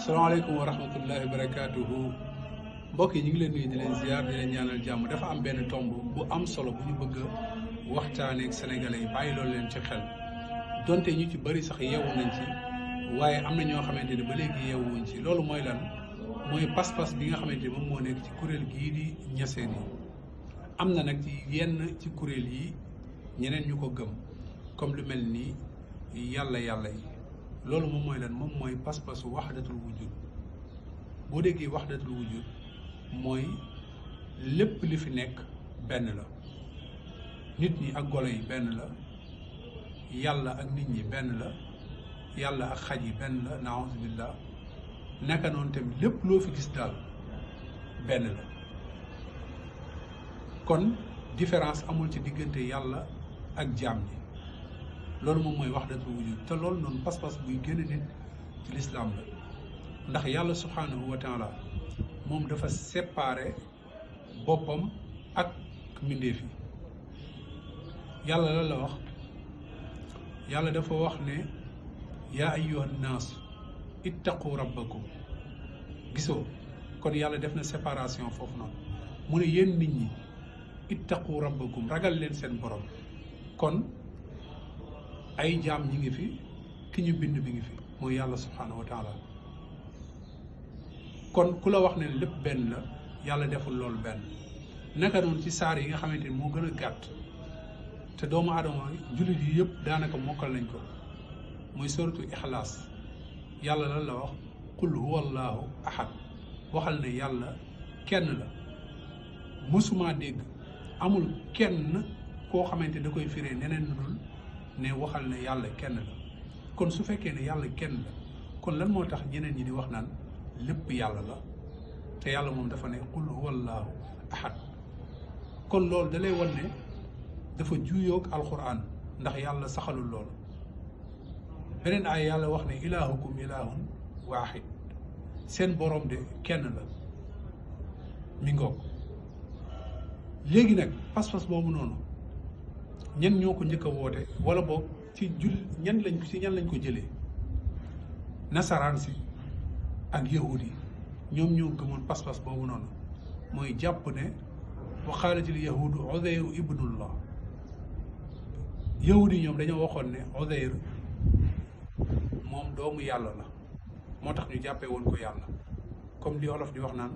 salaamaaleykum wa rahmatullahi wa barakaatuhu mbokk yi ñu ngi leen nuyu di leen ziar di leen ñaanal jàmm. dafa am benn tomb bu am solo bu ñu bëgg a waxtaanee ak sénégalais yi bàyyi loolu leen ci xel donte ñu ci bëri sax yeewu nañ ci waaye am na ñoo xamante ne ba léegi yeewuñ ci. loolu mooy lan? mooy pas-pas bi nga xamante ne moom moo nekk ci kuréel gii di ñaseen yi. am na nag ci yenn ci kuréel yi ñeneen ñu ko gëm comme lu mel ni yàlla yi. loolu moom mooy lan? moom mooy pas-pasu waxdatul wujud. boo déggee waxdatul wujud mooy lépp li fi nekk benn la. nit ñi ak golo yi benn la, yàlla ak nit ñi benn la, yàlla ak xaj yi benn la, naawuzu billah. naka noonu tamit lépp loo fi gis daal benn la. kon différence amul ci diggante yàlla ak jaam ñi. loolu moom mooy wahdatul wujud. te loolu noonu pas-pas buy génn nit ci lislaam la, ndax yàlla subhanahu wa taala moom dafa séparé boppam ak mbindeef yi. yàlla lan la wax? yàlla dafa wax ne yaa ayyuhan naas ittaqu rabbakum. gisoo kon yàlla def na séparation foofu noonu. mu ne yéen nit ñi ittaqu rabbakum, ragal leen seen borom. kon ay jaam ñi ngi fi, ki ñu bind bi ngi fi, mooy yàlla subhanahu wa taala. kon ku la wax ne lépp benn la, yàlla deful loolu benn. naka noonu ci saar yi nga xamante ni moo gën a gàtt te doomu aadama jullit yi yëpp daanaka mokkal nañ ko, muy suratu ixlaas. yàlla lan la wax? qul huwa allahu ahad. waxal ne yàlla kenn la. mësuma dégg amul kenn koo xamante da koy firee neneen lu dul ne waxal ne yàlla kenn la. kon su fekkee ne yàlla kenn la, kon lan moo tax ñeneen ñi di wax naan lépp yàlla la? te yàlla moom dafa ne qul huwa allahu ahad. kon loolu da lay wan ne dafa juuyoog alquran, ndax yàlla saxalul loolu. beneen ay yàlla wax ne ilaahukum ilaahun waahid. seen borom de kenn la. mi ngoog. léegi nag pas-pas boobu noonu ñan ñoo ko njëkk a woote, wala boog ci ñan lañ ko jëlee? nasaraan si ak yahud yi ñoom ñoo gëmoon pas-pas boobu noonu. mooy jàpp ne wa qaalatil yahudu Uzayru ibnullah. yahud yi ñoom dañoo waxoon ne Uzayr moom doomu yàlla la, moo tax ñu jàppee woon ko yàlla, comme li olof di wax naan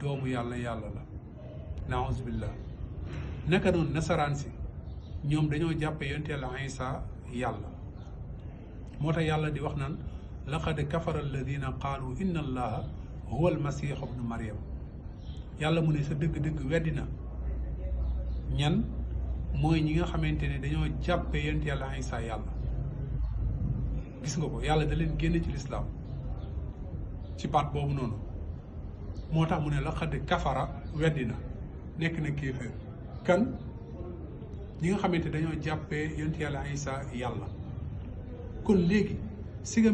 doomu yàlla la. naawuzu billah. naka noonu nasaraan si ñoom dañoo jàppe yonent Yàlla Isa yàlla. moo tax yàlla di wax naan laqad kafara alladina qaalu inna allaha huwa almasihu ibnu maryam. yàlla mu ne sa dëgg-dëgg weddi na ñan? mooy ñi nga xamante ne dañoo jàppe yonent Yàlla Isa yàlla. gis nga ko, yàlla da leen génne ci lislaam ci baat boobu noonu. moo tax mu ne laqad kafara, weddi na, nekk na kéeféer. kan? ñi nga xamante dañoo jàppee yonent Yàlla Isa yàlla. kon léegi si